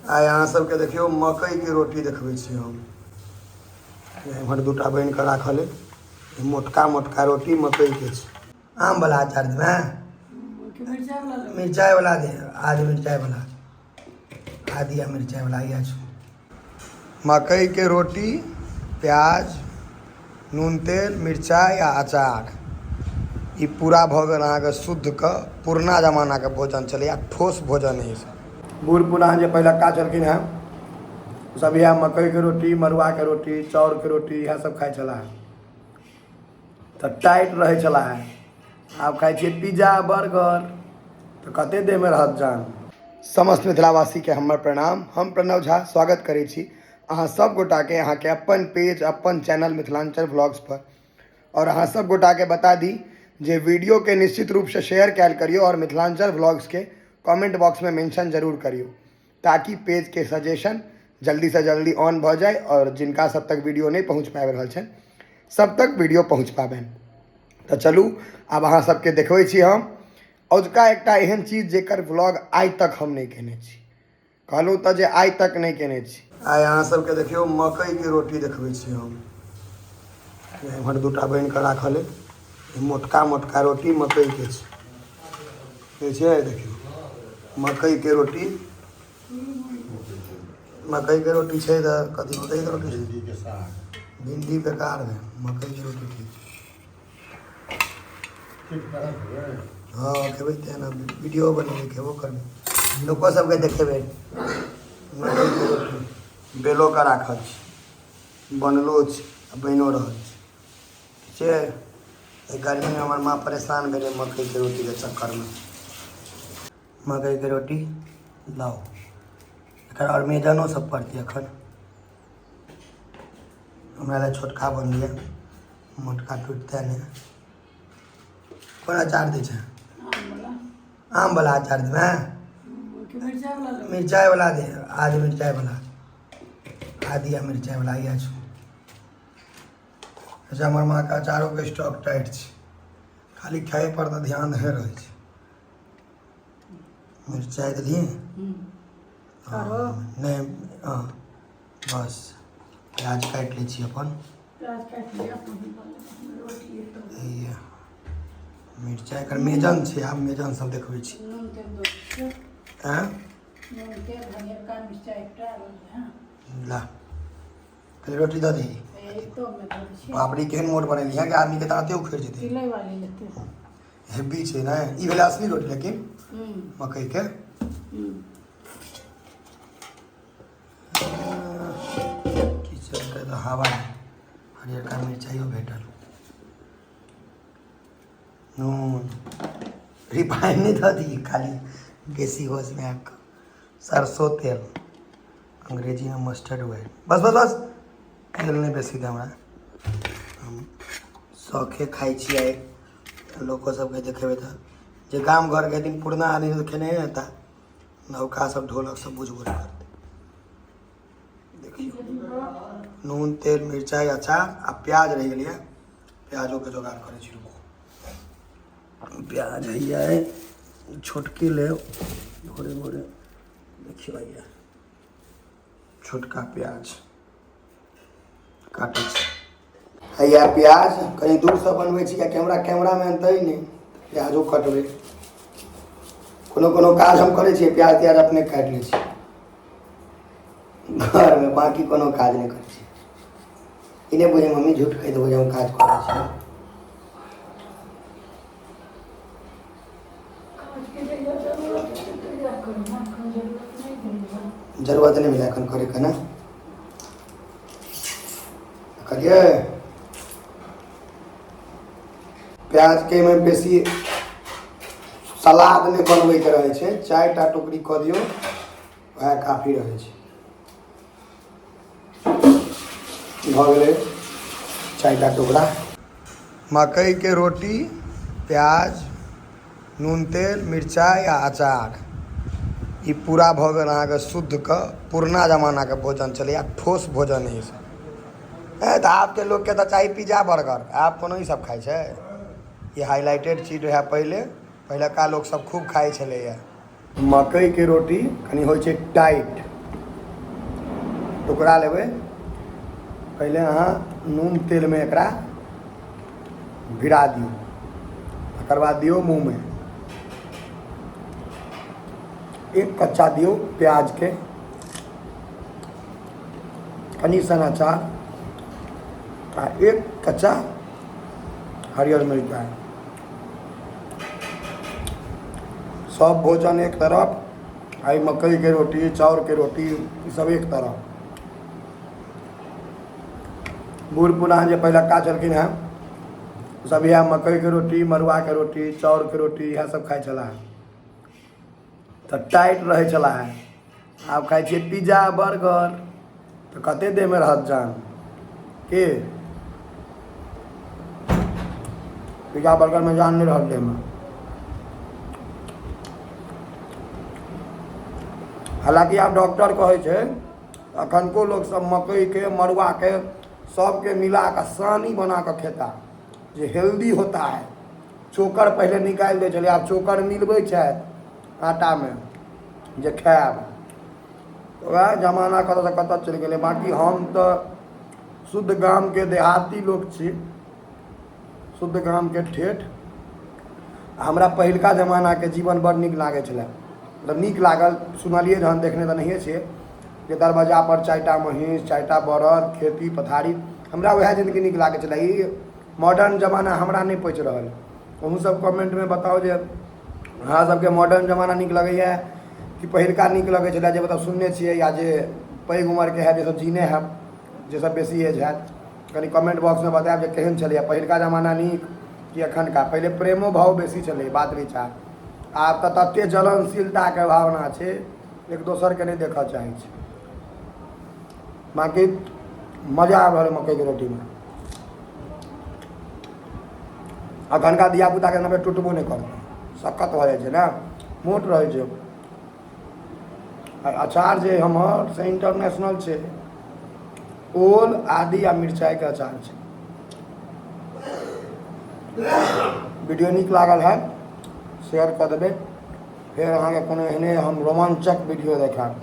आइ अहाँ सबके देखियौ मकइके रोटी देखबै छी हम। एम्हर दूटा बनि कऽ राखल अइ, मोटका मोटका रोटी मकइके छै। आम वाला अचार देबै? मिरचाइ वाला दे आज, मिरचाइ वाला आ दिया, मिरचाइ वाला इएह छौ। मकइके रोटी, प्याज, नून, तेल, मिरचाइ आ अचार, ई पूरा भऽ गेल अहाँके शुद्धके पुरना जमानाके भोजन छलै आ ठोस भोजन है ईसब। बूढ़ पुरान जे पहिलुका छलखिन हेँ, सब इएह मकइके रोटी, मड़ुआके रोटी, चाउरके रोटी, इएह सब खाइ छलाह तऽ टाइट रहै छलाह। आब खाइ छियै पिज्जा बर्गर तऽ कते देहमे रहत जान? समस्त मिथिलावासीके हमर प्रणाम। हम प्रणव झा स्वागत करै छी अहाँ सब गोटाके अहाँके अपन पेज, अपन चैनल मिथिलांचल व्लॉग्स पर। और अहाँ सब गोटाके बता दी जे वीडियोके निश्चित रूपसँ शेयर कयल करियौ और मिथिलांचल व्लॉग्सके कमेंट बॉक्समे मेंशन जरूर करियौ, ताकि पेजके सजेशन जल्दीसँ जल्दी ऑन भऽ जाय और जिनका सब तक वीडियो नहि पहुँच पाबि रहल छनि, सब तक वीडियो पहुँच पाबनि। तऽ चलू, आब अहाँ सबके देखबै छी हम औजका एकटा एहन चीज जेकर व्लॉग आइ तक हम नहि केने छी। कहलहुँ तऽ जे आइ तक नहि केने छी। आइ अहाँ सबके देखियौ मकइके रोटी देखबै छी हम। एम्हर दूटा बनि कऽ राखल अइ, मोटका मोटका रोटी मकइके छै। छै देखियौ मकइके रोटी, मकइके रोटी छै। तऽ कथी मकइके रोटी छै? भिंडीके साग। भिंडी बेकार है, मकइके रोटी ठीक छै। ठीक तरह खेबै? हँ, खेबै तेँ ने वीडियो बनेबै, खेबो करबै, लोको सबके देखेबै। मकइके रोटी बेलो कऽ राखल छै, बनलो छै आ बनिओ रहल छै। से एहि गर्मीमे हमर माँ परेशान भेलै मकइके रोटीके चक्करमे। मकइके रोटी लाउ, एकर आओर मेजनो सब पड़तै। एखन हमरा लए छोटका बनलैए, मोटका टुटतै नहि। कोन अचार दै छै? आम वाला अचार देबै? मिरचाइ वाला दे आज, मिरचाइ वाला आ दिया, मिरचाइ वाला इएह छौ। अच्छा, हमर माँके अचारोके स्टॉक टाइट छै, खाली खाइ पर तऽ ध्यान नहि रहै छै। मिरचाइ देलियै? नहि, हँ, बस प्याज काटि लै छी अपन। मिरचाइ, एकर मेजन छै। आब मेजन सब देखबै छी। आँय ला, पहिले रोटी दऽ दही। बापरी, केहन मोट बनेली है कि आदमीके दाँते उखड़ि जेतै। हेवी छै ने। ई भेलै असली रोटी लेकिन मकइके। की चलतै तऽ हवा हरियरका मिरचाइयो भेटल। नून, रिफाइन नहि दऽ दी, खाली बेसी होशमे आबि कऽ। सरसो तेल, अंग्रेजीमे मस्टर्ड ऑयल। बस बस बस, तेल नहि बेसी दे हमरा। हम शौखे खाइ छियै, लोको सबके देखेबै तऽ जे गाम घरके हेथिन पुरना आदमी तऽ खेने हेता, नवका सब ढोलक सब बुझबो नहि करतै। देखियौ, नून, तेल, मिरचाइ, अचार आ प्याज रहि गेलैए। प्याजोके जोगाड़ करै छी, रुकू। प्याज हैया छोटकी लेब। भोरे भोरे देखियौ, हैया छोटका प्याज काटै छी। हैया प्याज, कहीं दूरसँ बनबै छी कियाकि हमरा कैमरामैन तऽ नहि। प्याजो कटबै। कोनो कोनो काज हम करै छियै, प्याज त्याज अपने काटि लै छी घरमे, बाँकी कोनो काज नहि करै छी। ई नहि बुझै मम्मी, झूठ कहि देबो जे हम काज करै छी। जरूरत नहि भेलै एखन करैके ने। करियै प्याजके एहिमे बेसी सलाद नहि बनबैके रहै छै, 4 टा टुकड़ी कऽ दियौ, वएह काफी रहै छै। भऽ गेलै 4 टा टुकड़ा। मकइके रोटी, प्याज, नून, तेल, मिरचाइ आ अचार, ई पूरा भऽ गेल अहाँके शुद्धके पुरना जमानाके भोजन छलै आ ठोस भोजन है ईसब। तऽ आबके लोकके तऽ चाही पिज्जा बर्गर, आब कोनो ई सब खाइ छै? ई हाइलाइटेड चीज रहै पहिले, पहिलुका लोक सब खूब खाइ छलैए। मकइके रोटी कनि होइ छै टाइट। टुकड़ा लेबै। पहिले अहाँ नून तेलमे एकरा भिड़ा दियौ, तकर बाद दियौ मुँहमे। एक कच्चा दियौ प्याजके, कनि सन अचार आ एक कच्चा हरियर मिरचाइ। सब भोजन एक तरफ, आइ मकइके रोटी, चाउरके रोटी, ई सब एक तरफ। बूढ़ पुरान जे पहिलुका छलखिन हेँ, सब इएह मकइके रोटी, मड़ुआके रोटी, चाउरके रोटी, इएह सब खाइ छलाह, तऽ टाइट रहै छलाह। आब खाइ छियै पिज्जा बर्गर, तऽ कते देहमे रहत जान के? पिज्जा बर्गरमे जान नहि रहल देहमे। हालाँकि आब डॉक्टर कहै छै, अखनको लोकसभ मकइके, मड़ुआके, सबके मिला कऽ सानी बना कऽ खेता, जे हेल्दी होता है। चोकर पहिले निकालि दै छलै, आब चोकर मिलबै छथि आटामे जे खायब। वएह जमाना कतऽसँ कतऽ चलि गेलै। बाँकी हम तऽ शुद्ध गामके देहाती लोक छी, शुद्ध गामके ठेठ। हमरा पहिलका जमानाके जीवन बड़ नीक लागै छलै, मतलब नीक लागल। सुनलियै जहन, देखने तऽ नहिए छियै, जे दरवाजापर 4टा महीँस, 4टा बड़द, खेती पथारी। हमरा वएह जिन्दगी नीक लागै छलै। ई मॉडर्न जमाना हमरा नहि पचि रहल। अहूँ सब कमेन्टमे बताउ जे अहाँ सबके मॉडर्न जमाना नीक लगैए कि पहिलका नीक लगै छलै, जे मतलब सुनने छियै, या जे पैघ उमरके हैत, जे सब जीने हैब, जे सब बेसी एज हैत, कनि कमेन्ट बॉक्समे बतायब जे केहन छलैए पहिलका जमाना नीक कि एखनका। पहिले प्रेमो भाव बेसी छलै, बात विचार। आब तऽ तते जलनशीलताके भावना छै, एक दोसरके नहि देखऽ चाहै छै। बाँकी मजा आबि रहल मकइके रोटीमे। अखनका धियापुताके नबे टुटबो नहि करतै, सक्कत भऽ जाइ छै ने, मोट रहै छै। अचार जे हमर से इंटरनेशनल छै, ओल, आदि आ मिरचाइके अचार छै। वीडियो नीक लागल है, शेयर कऽ देबै। फेर अहाँके कोनो एहने हम रोमांचक वीडियो देखायब।